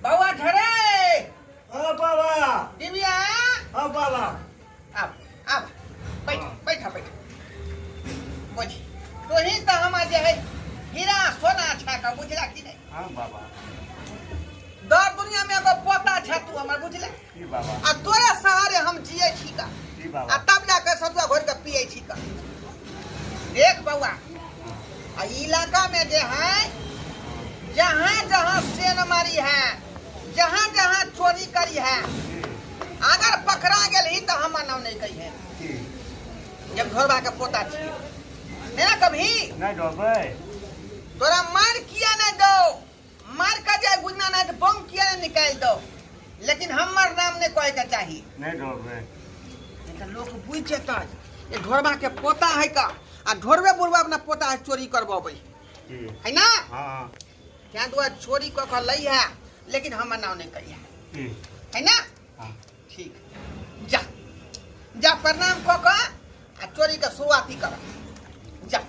बौआ झरे। हाँ बाबा। दिव्या। हाँ बाबा। आब आब, बैठ बैठ बैठ। बुझ तोही तऽ हमर जे है हीरा सोना छा के, बुझला कि नहीं? हाँ बाबा। दर दुनिया में एगो पोता छा तू हमर, बुझला? की बाबा? आ तोरे सहारे हम जिए छी का। की बाबा? आ तब जाके सतुआ घोर के पिए छी का। देख बौआ, आ इलाका में जे है जहाँ जहाँ सेन मारी है, जहाँ जहाँ चोरी करी है, अगर पकड़ा गेल ही तो हमर नाम नहीं कही है। की? जब घरबा के पोता छियै नहीं ना कभी। नहीं डोबै। तोरा मार किया नहीं दो, मार के जाए बुझना नहीं तो बम किया नहीं निकाल दो, लेकिन हमर नाम नहीं कहे के चाही। नहीं डोबै। नहीं तो लोग बुझ जेतै ये ढोरबा के पोता है का, आ ढोरबे बुढ़बा अपना पोता है चोरी करबबै। की? है ना? हाँ। तें दुआरे चोरी कऽ के लै है, लेकिन हमर नाम नहीं कही है। की? है ना? हाँ। ठीक, जा जा, प्रणाम कऽ के आ चोरी के शुरुआती कर। जा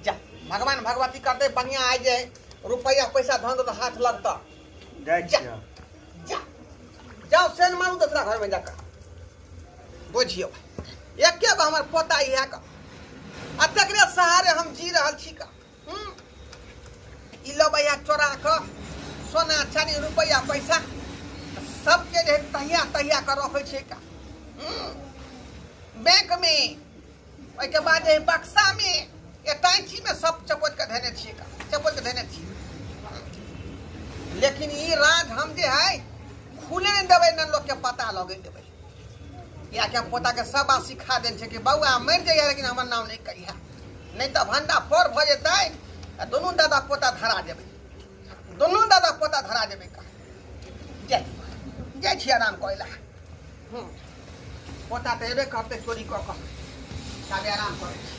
जा, भगवान भगवती करते बढ़िया आइ जे रुपया पैसा धन दौलत हाथ लगता। जाइ जा। छियै। जा जाओ, सेन मारू दूसरा घर में जाकर। बुझियो, एके गो हमर पोता इएह का, आ तकरे सहारे हम जी रहल छी का। ई लबैया चोरा कऽ सोना चानी रुपैआ पैसा सबके जे तहिया तहिया कऽ रखै छै का। बैंक में, ओहिके बाद जे बक्सा में, एटाइची में सब चपोत के धेने छियै का, चपोत के धेने छियै। लेकिन ई राज हम जे है खुले नहि देबै, ने लोकके पता लगे देबै। कियाकि हम पोताके सब बात सिखा देने छै कि बौआ मरि जाइए, लेकिन हमर नाम नहि कहिए, नहि तऽ भंडा फोड़ भऽ जेतै आ दुनू दादा पोता धरा जेबै, दुनू दादा पोता धरा जेबै का। जाइ जाइ छी आराम करै लए। पोता तऽ एबे करतै चोरी कऽ कऽ, ताबे आराम करै छी।